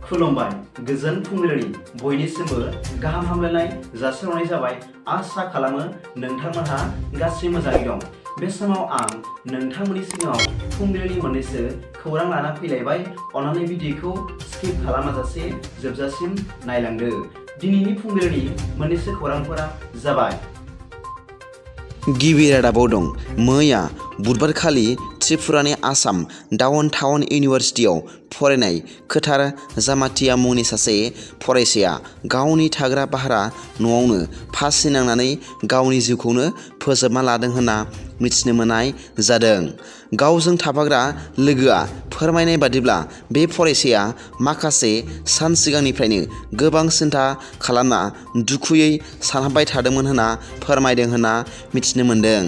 खुलुमबाय गोजोन फुंबिलिनि बयनिसिमबो गाहाम हामलायनाय जासिहरनाय जाबाय। आसा खालामो नोंथांमोनहा गासै मोजाङै दं। बे समाव आं नोंथांमोननि सिगाङाव फुंबिलिनि मोननैसो खौरां लाना फैलायबाय। अन्नानै भिडिअखौ स्किप खालामाजासे जोबजासिम नायलांदो। दिनैनि फुंबिलिनि मोननैसो खौरांफोरा जाबाय। गिबि रादाबाव दं। मैया बुधबारखालि त्रिपुरानि आसाम डाउन टाउन इउनिभार्सिटियाव फरायनाय खोथार जामाथिया मुंनि सासे फरायसाया गावनि थाग्रा भारा न'आवनो फासि नांनानै गावनि जिउखौनो फोजोबना लादों होनना मिथिनो मोननाय जादों। गावजों थाफाग्रा लोगोआ फोरमायनाय बादिब्ला बे फरायसाया माखासे सान सिगांनिफ्रायनो गोबां सिन्था खालामना दुखुयै सानहाबबाय थादोंमोन होनना फोरमायदों होनना मिथिनो मोनदों।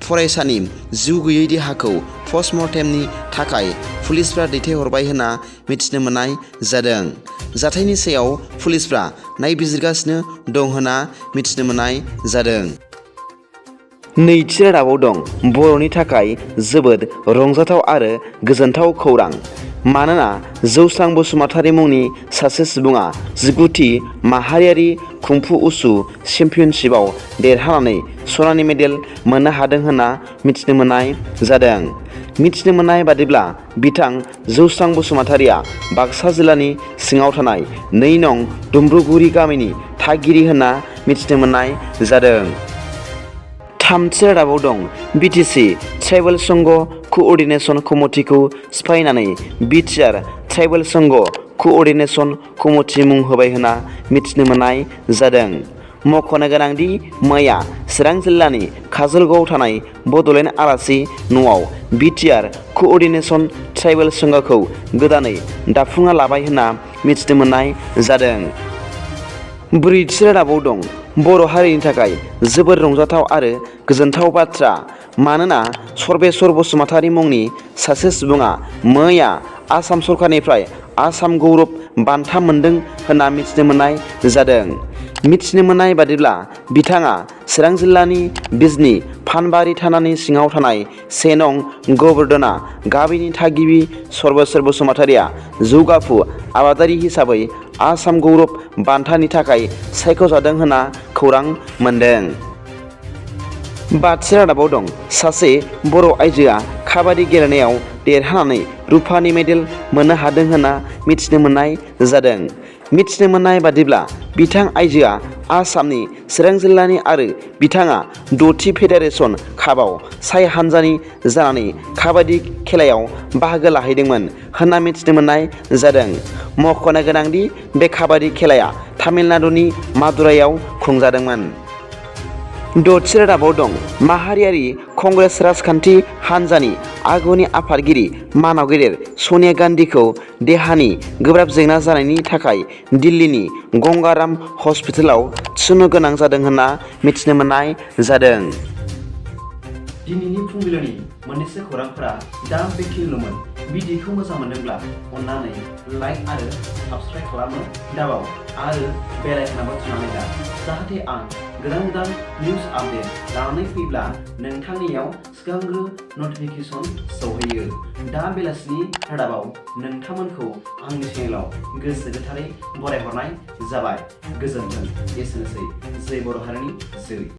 फरायसानि जिउ गैयै देहाखौ पस्टमर्टेमनि थाखाय पुलिसफ्रा दैथायहरबाय होनना मिथिनो मोननाय जादों। जाथायनि सायाव पुलिसफ्रा नायबिजिरगासिनो दं होनना मिथिनो मोननाय जादों। नैथि रादाबाव दं। बर'नि थाखाय जोबोद रंजाथाव आरो गोजोनथाव खौरां। मानोना जौस्रां बसुमतारी मुंनि सासे सुबुङा 19थि माहारियारि कुंफु उसु चेम्पियनशिपआव देरहानानै सनानि मेडेल मोननो हादों होनना मिथिनो मोननाय जादों। मिथिनो मोननाय बादिब्ला बिथां जौस्रां बसुमतारीया बाक्सा जिल्लानि सिङाव थानाय 2 नं दुम्ब्रुगुरि गामिनि थागिरि होनना मिथिनो मोननाय जादों। थामथि रादाबाव दं। बिटिसि ट्राइबेल संघ क'अर्डिनेशन कमिटिखौ सिफायनानै बिटिआर ट्राइबेल संघ क'अर्डिनेशन कमिटि मुं होबाय होनना मिथिनो मोननाय जादों। मख'नो गोनांदि मैया चिरां जिल्लानि काजलगावआव थानाय बडलेण्ड आलासि न'आव बिटिआर क'अर्डिनेशन ट्राइबेल संघखौ गोदानै दाफुंना लाबाय होनना मिथिनो मोननाय जादों। ब्रैथि रादाबाव दं। बर' हारिनि थाखाय जोबोद रंजाथाव आरो गोजोनथाव बाथ्रा। मानोना सर्बेश्वर बसुमतारी मुंनि सासे सुबुङा मैया आसाम सरकारनिफ्राय आसाम गौरब बान्था मोनदों होनना मिथिनो मोननाय जादों। मिथिनो मोननाय बादिब्ला बिथाङा चिरां जिल्लानि बिजनी फानबारि थानानि सिङाव थानाय 1 नं गोबोरदोना गामिनि थागिबि सर्बेश्वर बसुमतारीया जौगाफु आबादारि हिसाबै आसाम गौरब बान्थानि थाखाय सायख'जादों होनना खौरां मोनदों। बाथि रादाबाव दं। सासे बर' आइजोआ काबादि गेलेनायाव देरहानानै रुपानि मेडेल मोननो हादों होनना मिथिनो मोननाय जादों। मिथिनो मोननाय बादिब्ला बिथां आइजोआ आसामनि चिरां जिल्लानि आरो बिथाङा 6थि फेडारेशन कापआव साय हानजानि जानानै काबादि खेलायाव बाहागो लाहैदोंमोन होनना मिथिनो मोननाय जादों। मख'नो गोनांदि बे काबादि खेलाया तामिलनाडुनि मादुराइआव खुंजादोंमोन। 6थि रादाबाव दं। माहारियारि कंग्रेस राजखान्थि हान्जानि आगुनि आफादगिरि मानाव गेदेर सनिया गान्धीखौ देहानि गोब्राब जेंना जानायनि थाखाय दिल्लीनि गंगाराम हस्पिटालाव थिसननो गोनां जादों होनना मिथिनो मोननाय जादों। दिनैनि फुंबिलिनि मोननैसो खौरांफोरा दा बेखिनिल'मोन। भिडिअखौ मोजां मोनदोंब्ला अन्नानै लाइक आरो साबस्क्राइब खालामनो दाबाव आरो बेल आइकनआबो थुनानै ला, जाहाथे आं गोदान निउस आपडेट लानानै फैब्ला नोंथांनियाव सिगांग्रो नटिफिकेसन सौहैयो। दा बेलासिनि रादाबाव नोंथांमोनखौ आंनि चेनेलाव गोसो गोथारै बरायहरनाय जाबाय। गोजोन्थों। एसेनोसै। जय बर' हारिनि जय।